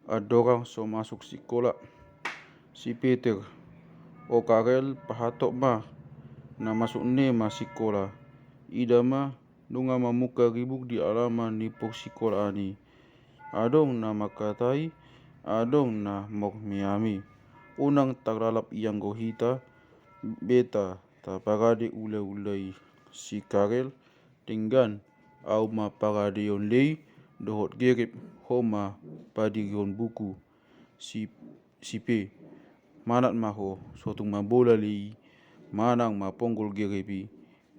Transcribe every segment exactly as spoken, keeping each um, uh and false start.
andorang so masuk sikola. Si Peter, o Karel, pahatop ma, na masuk ne ma sikola. Ida ma, nunga mamungka ribuk di alaman ni porsikolaan i. Adong na mangkatai, adong na mormeami. Unang tarlalap ianggo hita, beta, taparade ulaula i. Si Karel, denggan, au ma paradeon lei, dohot gerep, ho ma padirihon buku. Si, si Pe, manat ma ho, so tung mambola lei, manang ma ponggol gerep i.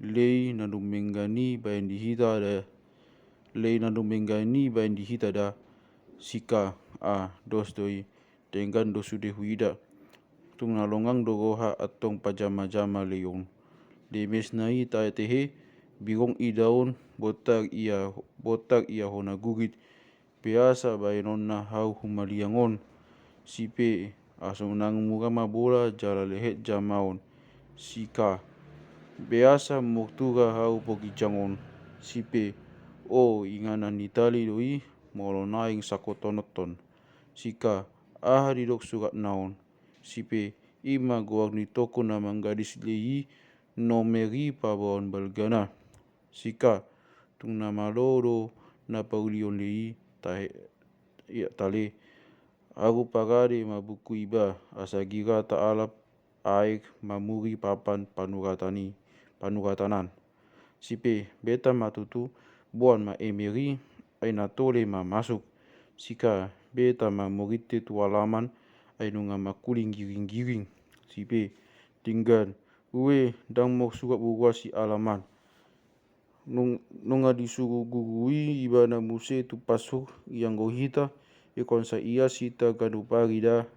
Lei na dumenggan i baen di hita da, lei na dumenggan i baen di hita da. Si Ka, a, dos do i, denggan do sude huida. Tung na longang do roha antong pajamajama lei on. Lemesna i tatehe, birong idaon, bontar ia, bontar ia hona gurit. Beasa baenonna hau humaliang on. Si Pe, asa unang mura ma bola jala lehet jamaon. Si Ka, beasa murtura hau poginjang on. Si Pe, o, inganan ni tali do i, molo naeng sakotononton. Si Ka, aha didok suratna on? Si Pe, i ma goar ni toko na manggadis lei i, nomer i paboaon balgana. Si Ka, tung na malo do na paulion lei i, tahe, ia tale. Agu parade ma buku iba, asa gira taalap aek mamuri papan panuratan i, panuratanan. Si Pe, beta ma tutu, boan ma emer i, ai na tole ma masuk. Si Ka, beta ma murinte tu alaman, ai nunga mangkuling giringgiring. Si Pe, denggan, ue, ndang mor surat buruan si alaman. Nung, nunga disuru guru i ibana muse tu pasur ianggo hita, ingkon sai ia sita ganup ari da,